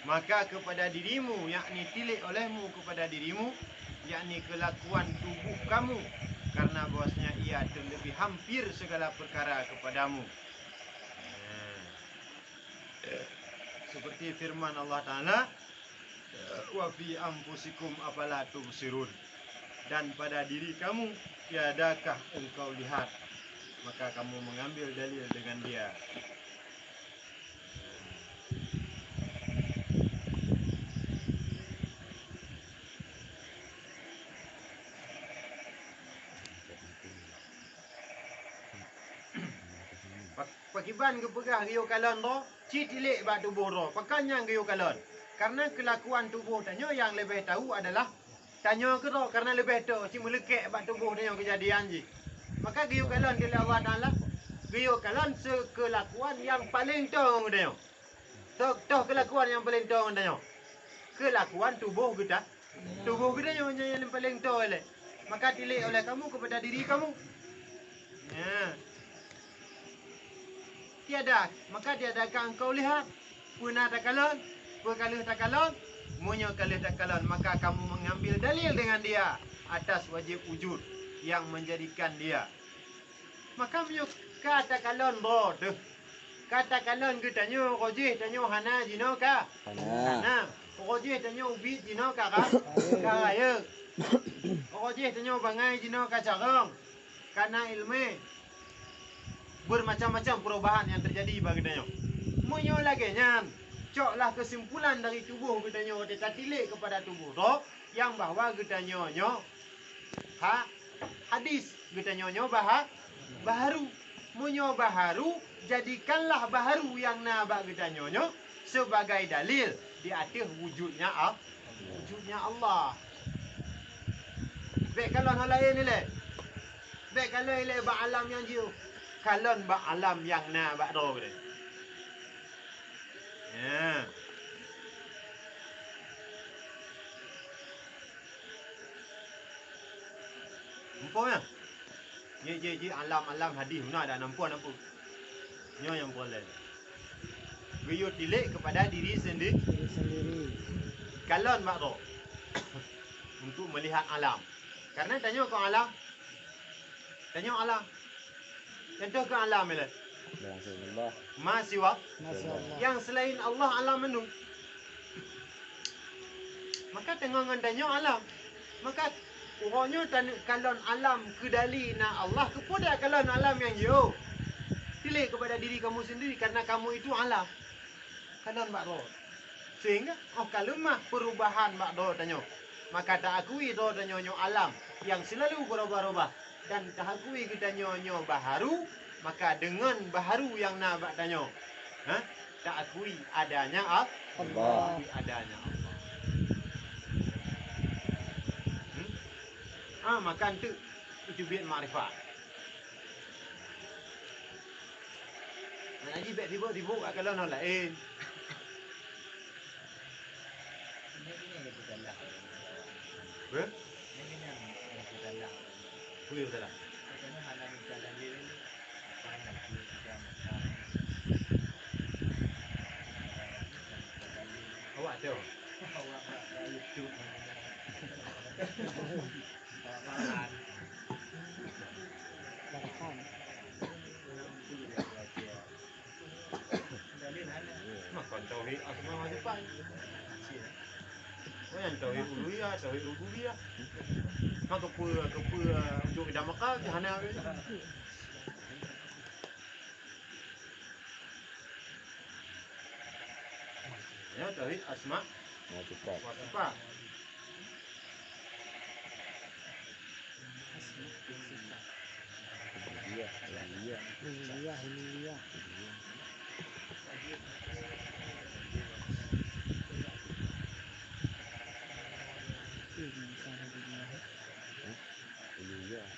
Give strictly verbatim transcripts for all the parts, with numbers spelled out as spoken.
Maka kepada dirimu, yakni tilék olehmu kepada dirimu, yakni kelakuan tubuh kamu, karena bahwasanya ia terlebih hampir segala perkara kepadamu. Nah, seperti firman Allah Ta'ala, "Wa fi anfusikum afala tubsirun." Dan pada diri kamu, tiadakah engkau lihat? Maka kamu mengambil dalil dengan dia. Pak-, pakriban geupeugah geuyue kalon droe, cit tilék bak tuboh droe. Pakon nyang geuyue kalon? Karena kelakuan tuboh tanyoe nyang leubeh tau adalah tanyoe keudroe, karena leubeh toe cit meuleukék bak tuboh tanyoe keujadian jih. Maka geuyue kalon lé Allah Ta'ala, geuyue kalon sikeulakuan nyang paleng toe ngon tanyoe. Toh, toh keulakuan nyang paleng toe ngon tanyoe? Keulakuan tuboh geuta-, tuboh geutanyoe nyan nyang paleng toe lé. Maka tilék oleh kamu kepada diri kamu. Ya. Tiada, maka tiadakah engkau lihat? Peue na takalon? Peue ka lheueh takalon? Meunyoe ka lheueh takalon, maka kamu mengambil dalil dengan dia atas wajib wujud yang menjadikan dia. Maka meunyoe ka takalon droe teuh, ka takalon geutanyoe, uroe jih tanyoe hana jinoe ka. Hana. Hana. Uroe jih tanyoe ubit jinoe ka ra-, ka rayeuk. Uroe jih tanyoe bangai jinoe ka carông, ka na iéleumé. Bermacam-macam perubahan nyang teujadi bak geutanyoe. Meunyoe lagée nyan, coklah keusimpulan dari tuboh geutanyoe watée tatilék keupada tuboh droe, nyang bahwa geutanyoe nyoe ha-, hadis, geutanyoe nyoe baha-, baharu. Meunyoe baharu, jadikanlah baharu nyang na bak geutanyoe nyoe sebagai dalil di ateueh wujudnya Al-, wujudnya Allah. Bék kalon hal laén ilée. Bék kalon ilée bak alam nyang jiôh. Kalon bak alam nyang na bak droe geutanyoe. Ya. Muphom ya? Jih, jih, jih, alam-alam hadis meunan dak nampak, nampak. Nyoe nyang peureulée. Geuyue tilék kepada diri sendi-, diri sendiri. Kalon bak droe. Untuk melihat alam. Karena tanyoe kon alam. Tanyoe alam. Contoh keu alam ilée. Masya Allah. Ma siwa. Masya Allah. Nyang selain Allah alam mandum. Maka teungoh ngon tanyoe alam. Maka uroe nyoe taneuk kalon alam keudali na Allah, keupeue dak kalon alam nyang jiôh? Tilék kepada diri kamu sendiri, karena kamu itu alam. Kalon bak droe. Sehingga óh ka leumah perubahan bak droe tanyoe, maka taakui droe tanyoe nyoe alam nyang seulalu beurubah-rubah, dan taakui geutanyoe nyoe baharu, maka deungon baharu nyang na bak tanyoe, ha, taakui adanya Al-, Allah. Taakui adanya Allah. Hmm? Ah, maka enteuk itu biet makrifat. Nah, jadi bék sibuk-sibuk bak kalon nyang laén. Beuh? Peue salah? Awak tu. Makon tauhid asma wa sifat. Makon tauhid uluhiyah, tauhid rububiyah. Maka keupeue, keupeue ujong idah maka jahana. Ya, tauhid asma wa sifat. Rububiyah, uluhiyah. Rububiyah, uluhiyah. Hah? Uluhiyah.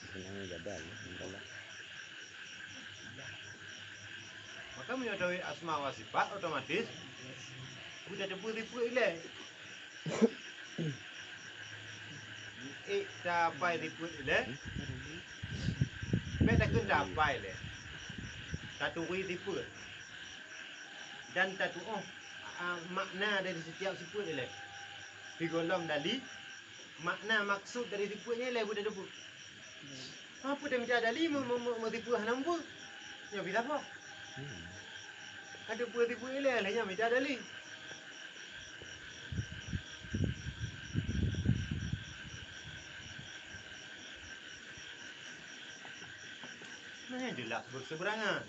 Sebenarnya gagal, ya. Maka meunyoe tauhid asma wa sifat, otomatis beutateupeue sifeut ilée. Ék tapai sifeut ilée, bék takheun tapai ilée. Taturi sifeut dan tatuoh Ah, makna dari setiap sifat ilée. Sigohlom dali, makna maksud dari sifat nyan ilée buta teupeu. Apa dah mita dali, me-, me-, me-, meusifat hana muphom? Nyoe bisa apa? Hmm. Ada peuet sifat ilée, ilée nyan mita dali. Nah, jelas berseberangan.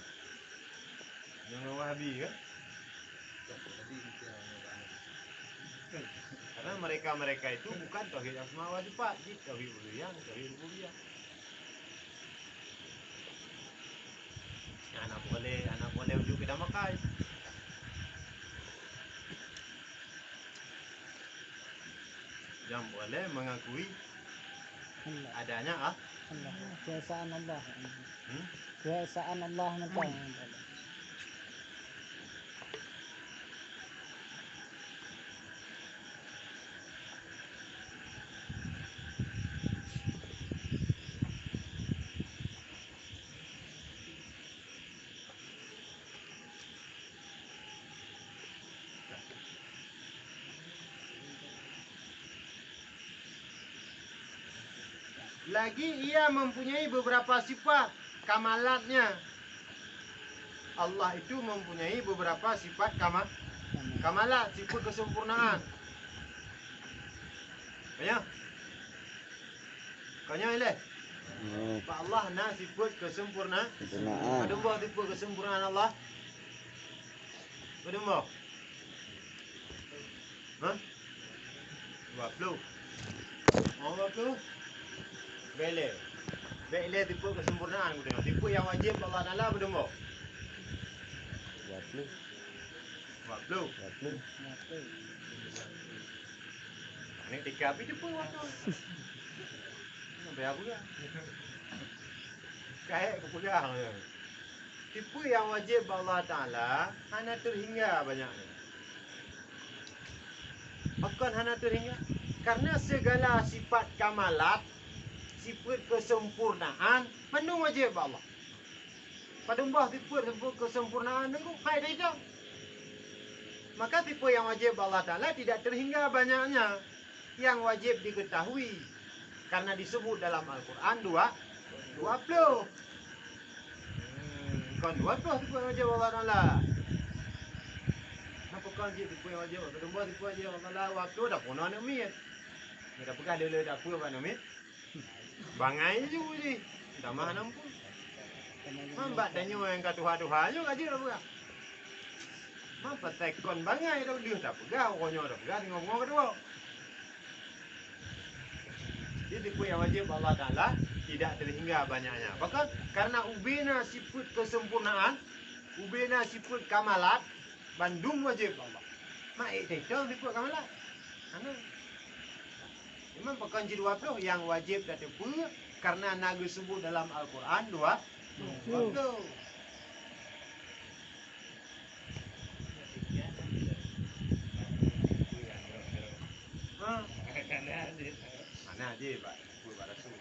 Nyang Wahabi kan? Karena mereka-mereka itu bukan tauhid asma wa sifat, jadi tauhid uluhiyah, tauhid rububiyah. Anak boleh, anak boleh ujuk kita makai. Yang boleh mengakui Allah. Adanya ah. Allah. Keesaan Allah. Hmm? Keesaan Allah mantong. Lagi ia mempunyai beberapa sifat kamalatnya. Allah itu mempunyai beberapa sifat kama-, kamalat, sifat kesempurnaan. Banyak. Konyol ilée. Hmm. Bak Allah na sifat kesempurna-, sempurnaan. Padum boh sifat kesempurnaan Allah? Padum boh? Hah? Dua puluh. Oh, dua puluh. Bele. Bele sifat kesempurnaan, geutanyoe. Sifat nyang wajéb bak Allah Taala padum boh? Dua puluh. Dua puluh. Dua puluh. Aneuk tika pih teupeu waktu. Sampai aku ya. Kaék kupeugah. Sifat nyang wajéb bak Allah Taala hana teuhingga banyaknya. Pakon hana teuhingga? Karena segala sifat kamalat, sifat kesempurnaan, mandum wajéb bak Allah. Padum boh sifat, sifat kesempurnaan nunggu hai dah hitam. Maka sifat nyang wajéb bak Allah Taala tidak teuhingga banyaknya. Nyang wajéb diketahui, karena disebut dalam Al-Quran dua, dua puluh. Hmm, kon dua puluh sifat wajéb Allah Taala. Napa kon jih sifat wajéb? Padum boh sifat wajéb Allah Taala dua puluh, dah pun aneuk miet. Dia dah peugah lé-lé dah peue bak aneuk miet. Bangai ju jih. Tamah aneuk pun. Mambat tanyoe nyang ka tuha-tuha nyoe ka jeuet peugah. Mampat tekon bangai dah lheueh dah peugah, uroe nyoe dah peugah, singoh-ngoh keudua. Jadi, sifat nyang wajéb Allah Taala tidak terhingga banyaknya. Bahkan karena ubena sifat kesempurnaan, ubena sifat kamalat, bandum wajéb Allah. Mak ék teuntang sifat kamalat. Hana. Memang pakon jih dua puluh nyang wajéb tateupeue karena na geusebut dalam Al-Quran dua, dua puluh. Ha? Mana aja, Pak? Buat bak Rasul.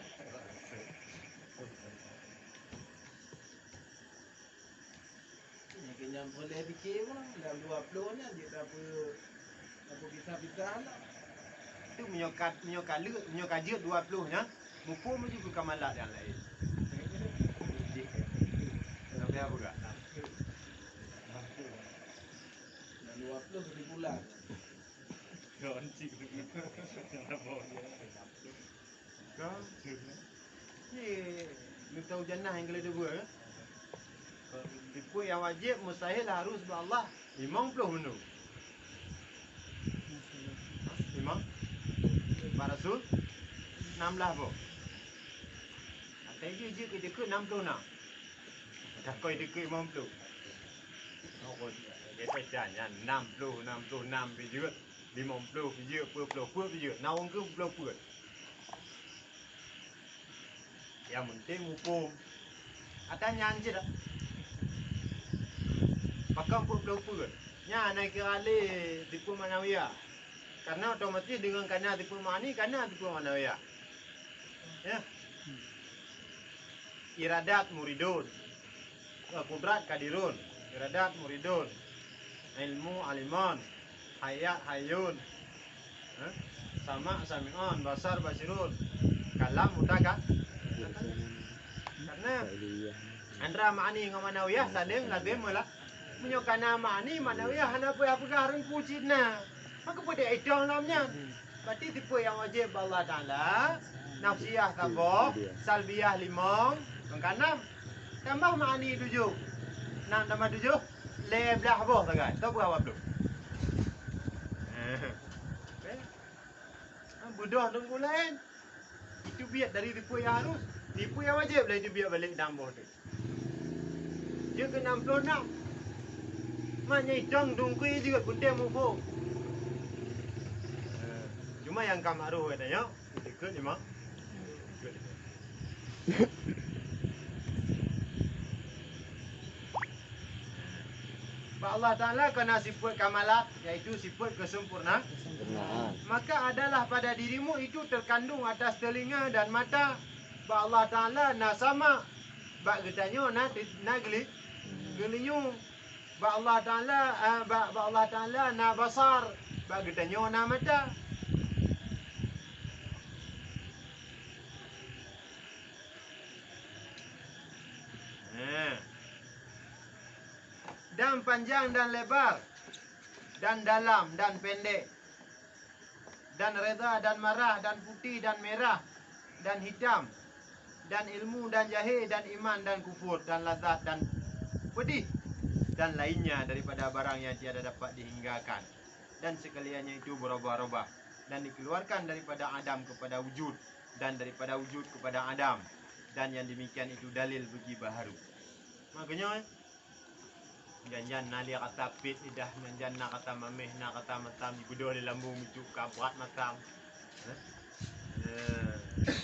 Nyang keu nyan peureulèe pike mah, lam dua ploh nyan jeuet tapeu-, tapeupisah-pisah lah. Tu meunyoe ka, meunyoe ka leuet, meunyoe ka jeuet dua ploh nyan, muphom laju keu kamalat nyang laén. Leubeh apa gak? Nyang dua ploh kesimpulan. Ka. Ye, neutau jannah nyang keu lhèe dua, eh. Tipe nyang wajéb, mustahil, harus bak Allah, limong ploh mandum. Limong? Bak Rasul, nam blah boh. Atai jih jeuet keu jeuet nam ploh nam. Takoi jeuet keu limong ploh. Oh, gata nyan nam ploh, nam ploh nam pih jeuet. Limong ploh pih jeuet, peuet ploh peuet pih jeuet. Na ureueng keu peuet ploh peuet. Nyang penting muphom. Ata nyan cit dah. Pakon peuet ploh peuet. Nyan na kira lé tipe ma'nawiyah. Karena otomatis deungon kana tipe ma'ani, kana tipe ma'nawiyah. Ya. Iradat muridun. Eh, kudrat kadirun. Iradat muridun. Ilmu alimun, hayat hayun, eh? Sama' sami'un, basar basirun, kalam mutaka-, karena antara ma'ani ngon ma'nawiyah saling lazim meulah. Meunyoe kana ma'ani, ma'nawiyah hana peue peugah reungku cit na, maka peue dek itong lom nyan? Berarti tipe nyang wajéb bak Allah Taala, nafsiyah saboh, salbiyah limong, nyang ka nam. Tambah ma'ani tujoh. Nam tambah tujoh, lhèe blah boh sagai. Toh boh awak tu. Beudôh teungku laén. Itu biet dari tipe nyang harus. Tipe nyang wajéb lah itu biet balik nam boh tu. Jeuet keu nam ploh nam. Maknanya itong dungkui jeuet kutem muphom. Cuma nyang ka makruh geutanyoe, ikot lima. Bak Allah Taala kana sifat kamalat, yaitu sifat kesempurnaan. Kesempurnaan. Maka adalah pada dirimu itu terkandung atas telinga dan mata. Bak Allah Taala na sama, bak geutanyoe na, na geli-, geulinyueng. Bak Allah Taala, ah, bak, bak Allah Taala na basar, bak geutanyoe na mata. Nah. Dan panjang dan lebar, dan dalam dan pendek, dan reda dan marah, dan putih dan merah, dan hitam, dan ilmu dan jahé, dan iman dan kufur, dan lazat dan pedih, dan lainnya daripada barang yang tiada dapat dihinggakan, dan sekaliannya itu berubah-ubah, dan dikeluarkan daripada adam kepada wujud, dan daripada wujud kepada adam, dan yang demikian itu dalil bagi baharu. Makanya, Jan-jan na lé kata pit lidah, jan-jan na kata maméh, na kata matam, jibeudôh lé lambông meucuk ka brat matam. Hah? Eh,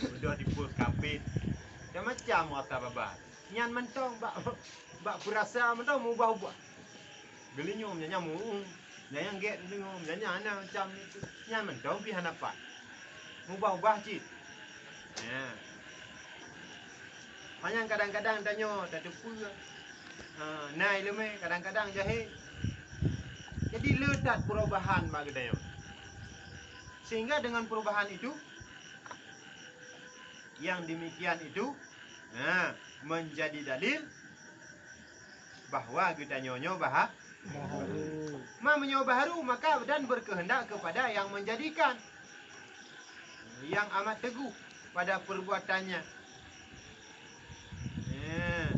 beudôh dipeuet ka pit. Macam-macam kata babah. Nyan mantong bak, bak peurasa mantong meubah-ubah. Geulinyueng nyan, nyan mueng, nyan, nyan gét geulinyueng, nyan, nyan hana macam itu. Nyan mantong pih hana pat. Meubah-ubah cit. Ya. Manyang kadang-kadang tanyoe tateupeue, ha, na ileumèe, kadang-kadang jahé. Jadi, le that perubahan bak geutanyoe. Sehingga dengan perubahan itu, yang demikian itu, ha, menjadi dalil bahwa geutanyoe nyoe baha-, baharu. Ma meunyoe baharu, maka dan berkehendak kepada yang menjadikan, yang amat teguh pada perbuatannya. Ya.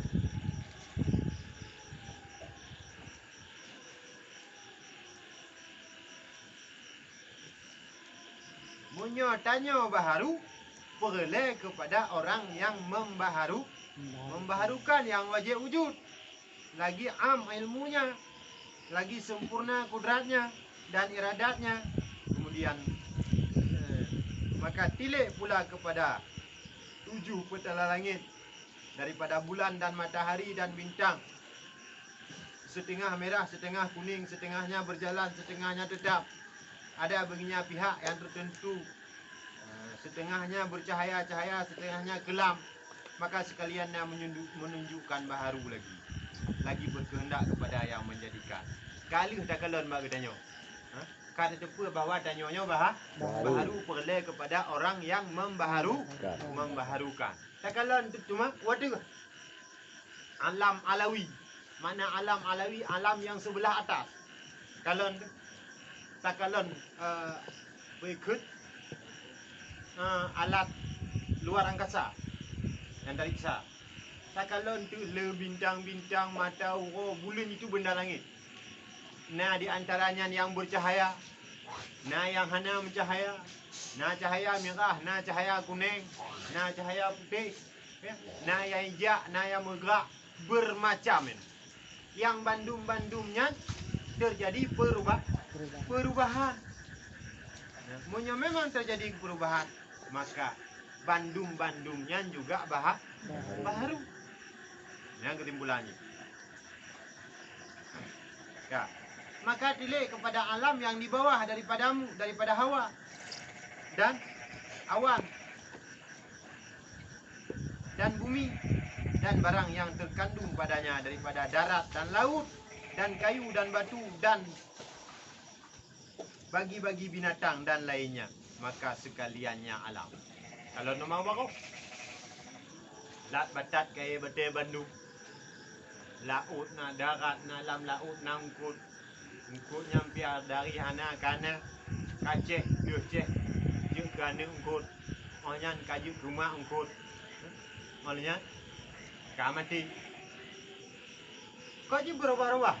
Meunyoe tanyoe baharu, peureulèe kepada orang yang membaharu-, membaharukan yang wajib wujud. Lagi am ilmunya, lagi sempurna kudratnya dan iradatnya. Kemudian, eh, maka tilék pula kepada tujuh peutala langit, daripada bulan dan matahari dan bintang. Setengah merah, setengah kuning, setengahnya berjalan, setengahnya tetap. Ada baginya pihak yang tertentu, eh, setengahnya bercahaya-cahaya, setengahnya kelam. Maka sekalian yang menunjuk-, menunjukkan baharu lagi. Lagi berkehendak kepada yang menjadikan. Ka lheueh takalon bak geutanyoe. Ha? Ka tateupeue bahwa tanyoe nyoe baha-, baharu. Baharu peureulèe kepada orang yang membaharu-, membaharukan. Takalon tu cuma watèe alam alawi. Makna alam alawi, alam yang sebelah atas. Kalon, takalon, eh, berikut, eh, alat luar angkasa yang tariksa. Takalon tu le bintang-bintang, mata, uroe, buleuen itu benda langit. Na di antara nyan nyang bercahaya, na nyang hana meucahaya, na cahaya mirah, na cahaya kunèng, na cahaya putéh, ya, na nyang ijak, na nyang meugrak, bermacam nyan. Nyang bandum-bandum nyan terjadi peruba-, perubahan. Nah, meunyoe memang terjadi perubahan, maka bandum-bandum nyan juga baha-, baharu. Nyan kesimpulannya. Ya. Maka tilik kepada alam yang di bawah daripadamu, daripada hawa dan awan dan bumi dan barang yang terkandung padanya daripada darat dan laut. dan kayu dan batu dan bagi-bagi binatang dan lainnya, maka sekaliannya alam. Kalau nama baroh, lat batat kayée batée bandum, laôt na, darat na, lam laôt na eungkot. Eungkot nyan piah dari hana ka na, kacéh deuh céh jeuet keu aneuk eungkot, óh nyan ka jeuet keu mak eungkot, óh lheueh nyan ka maté. Ka jeuet beurubah-rubah.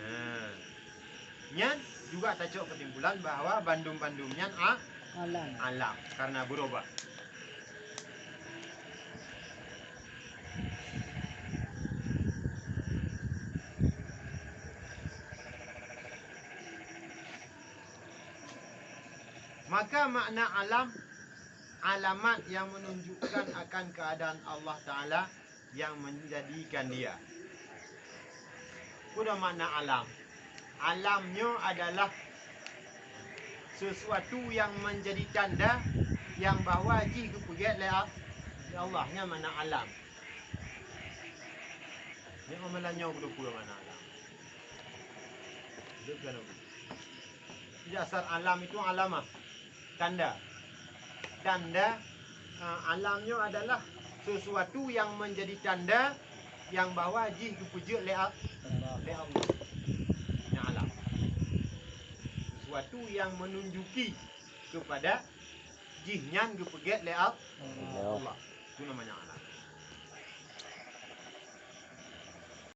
Nah, nyan juga tacok keusimpulan bahwa bandum-bandum nyan a-, alam, karena beurubah. Maka makna alam, alamat yang menunjukkan akan keadaan Allah Ta'ala yang menjadikan dia. Peue makna alam? Alam nyoe adalah sesuatu yang menjadi tanda yang bahwa jih geupeugét lé A-, lé Allah. Nyan makna alam. Nyoe malam nyoe kudu peue makna alam. Duduk kan aku. Dasar alam itu alamah, tanda. Tanda, eh, alam nyoe adalah sesuatu yang menjadi tanda yang bahwa jih geupeujeuet lé Al-, lé Allah. Nyan alam. Sesuatu yang menunjuki kepada jih nyan geupeugét lé Al-, Allah. Itu namanya alam.